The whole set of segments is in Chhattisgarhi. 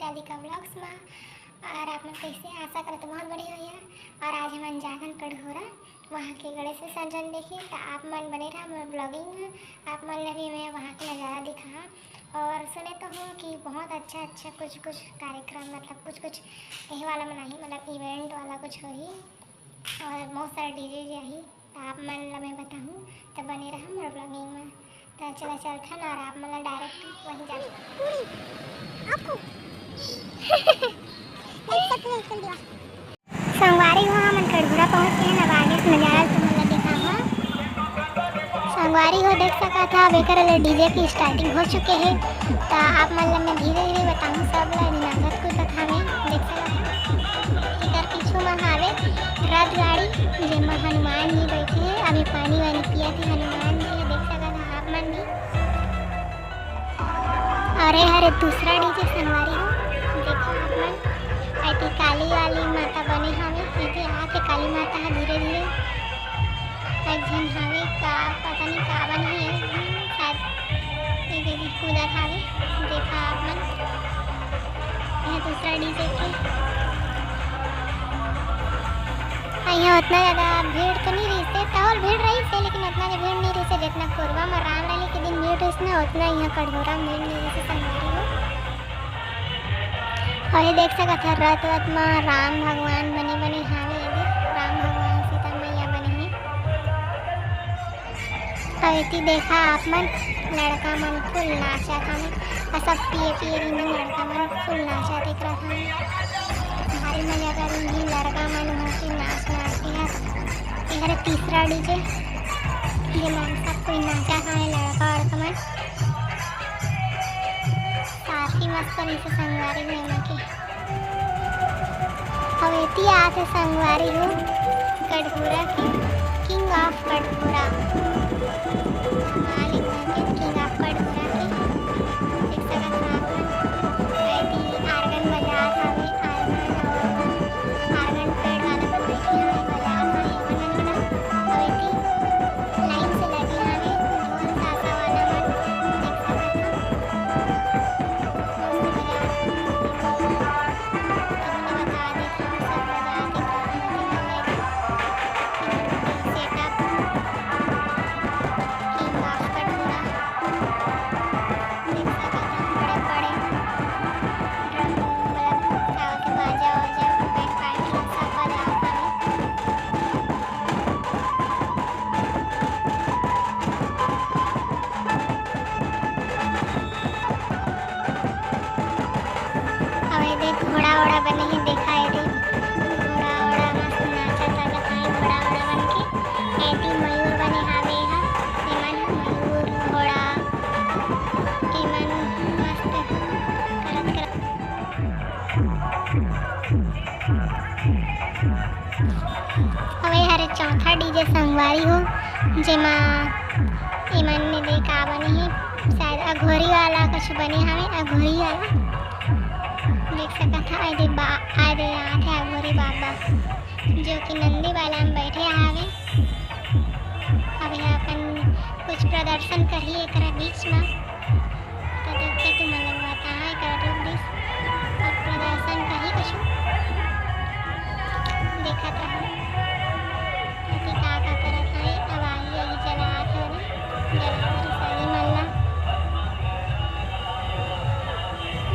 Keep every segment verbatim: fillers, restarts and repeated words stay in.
राधिका व्लॉग्स में। और आप मन कैसे, आशा करत बहुत बढ़िया होइहा। और आज हमन जाथन कटघोरा, वहाँ के गणेश विसर्जन देखे। तो आप मन बने रहा मोर ब्लॉगिंग में, आप मन ला भी मैं वहाँ के नज़ारा दिखाहा। और सुने तो हूँ कि बहुत अच्छा अच्छा कुछ कुछ कार्यक्रम, मतलब कुछ कुछ यही वाला मनाही, मतलब इवेंट वाला कुछ होही। और बहुत सारा डीजे जाही। तो आप मन ला मैं बताहूँ, तो बने रहा मोर ब्लॉगिंग में। तो चला चलथन और आप मन ला डायरेक्ट वहीं जाथन। संगवारी हो, हमन कटघोरा पहुँच गए हैं। अब आगे के नज़ारा तुम मन ला दिखाहूँ। संगवारी हो, देख सकत हा, अब एकर ले डीजे की स्टार्टिंग हो चुके हे। त आप मन ला मैं धीरे-धीरे बताहूँ, सब ला नाचत कूदत हावे, देख सकत हा। एकर पीछू म हावे रथ गाड़ी, जेमा हनुमान जी बैठे हे। अभी पानी वानी पियत हे हनुमान जी, देख सकत हा आप मन भी। अरे, अरे, दूसरा डीजे संगवारी हो, देखो आप मन, एती काली वाली माता बने हावे, एती आके काली माता ह धीरे-धीरे। एक झन हावे का, पता नहीं का बने हे, शायद ये दीदी कूदत हावे, देखा आप मन। यह दूसरा डीजे के। अउ यहाँ उतना ज़्यादा भीड़ तो नहीं रहिसे, तहल भीड़ रहिसे, लेकिन उतना ज़्यादा भीड़ नहीं रहिसे, जितना कोरबा में रामनवमी के दिन भीड़ रहिसे ना, उतना यहाँ कटघोरा में भीड़ नहीं रहिसे, संगवारी हो। अउ ये देख सकत हव, रथ वथ म राम भगवान बने बने हावे, ये दे, राम भगवान, सीता मैया बने हे। अउ एती देखा आप मन, लड़का मन फुल नाचत हवे, अउ सब पिये पिये रिहिन लड़का मन फुल नाचत दिखत हवे। भारी मजा करिन लड़का मन, उहाँ के नाच नाच के। ये हरे तीसरा डीजे, जेमा सब कोई नाचत हवे, लड़का वड़का मन। साथी मस्त रहिसे संगवारी हो एमा के। अउ एती आत हे संगवारी हो कटघोरा के, King of कटघोरा। मालिक के King of कटघोरा के। देख सकत हव आप मन, एती organ बजात हवे, organ अउ organ pad वाला मन बैठे हवे, बजात हवे, एमन मन अउ एती लाइन से लगे हवे ढोल ताशा वाला मन, देख सकत हव। अउ ये दे घोड़ा वोड़ा बने हे, देखा ये दे घोड़ा वोड़ा मस्त नाचत आगत हे घोड़ा वोड़ा बन के। एती मयूर बने हावे एहा, एमन मयूर घोड़ा, एमन मस्त करत करत। अउ ये हरे चौथा डीजे संगवारी हो, जेमा एमन में दे का बने हे, शायद अघोरी वाला कुछ बने हवे, अघोरी वाला। देख सकत हव, आए दे बा-, आए दे आत हे अघोरी बाबा, जो कि नंदी वाला में बैठे हवे। अब यहाँ अपन कुछ प्रदर्शन करही एकरा बीच में। तो देख के तुमन ला बताहा एकर रूप दृश्य। अब प्रदर्शन करही कुछ, देखत रहो। अभी का का करत हे, अब आगी आगी जलात हे ना, जलात हे सारी मन ला।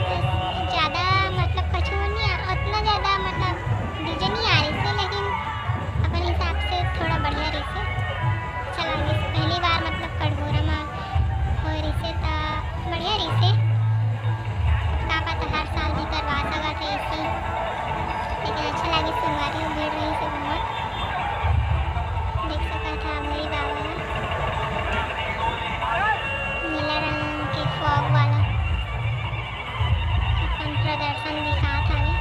बस ज़्यादा मतलब कुछ नहीं आ, उतना ज़्यादा मतलब डीजे नहीं आ रहिसे, लेकिन अपन हिसाब से थोड़ा बढ़िया रहिसे। अच्छा लागिस, पहली बार मतलब कटघोरा में होए रहिसे त बढ़िया रहिसे। अब का पता हर साल भी करवा सकत हे ऐसे, लेकिन अच्छा लागिस, संगवारी हो, भीड़ रहिसे बहुत। देख सकत हा भोले बाबा ह नीला रंग के frock वाला अपन प्रदर्शन दिखात हवे।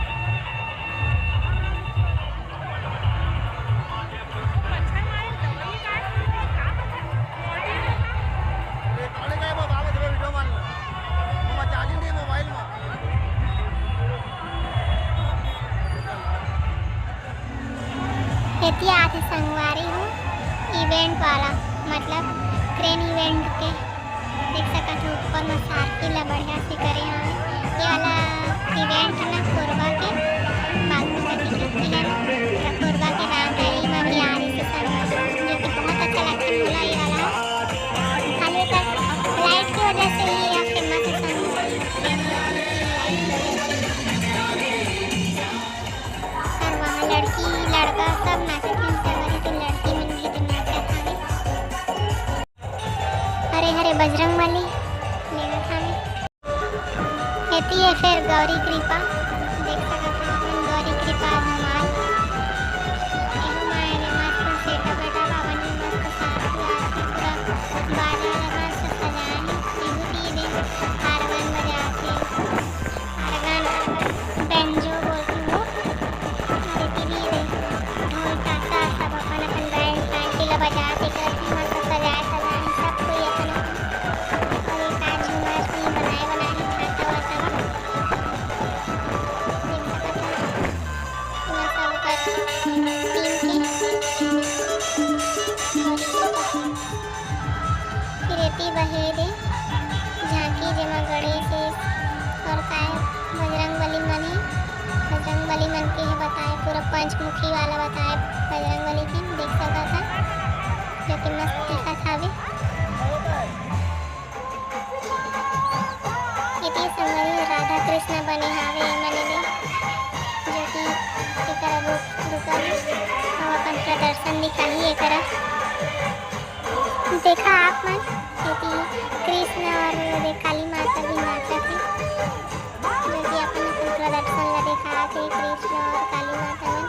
एती आथे संगवारी हो, event वाला, मतलब crane event के। देख सकत हो, ऊपर में सारथी ला बढ़िया से करे हवे। ये वाला event चाही एकरा। देखा आप मन, एती कृष्ण और ओदे काली माता भी नाचत हे, जो कि अपन अपन प्रदर्शन ला देखात हे कृष्ण और काली माता मन।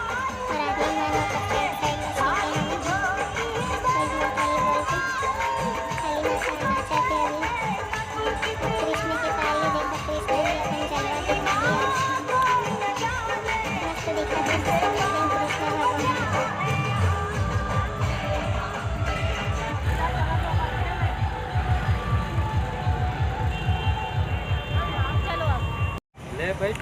और आदमी मन ओकर side side में सीखे हवे। जय माता दी बोल के काली माता नाचत हे अभी। कृष्ण के पारी देखा, कृष्ण जी अपन जलवा दिखा दिया। मस्त दिखत हे कृष्ण भगवान। ले बैठ।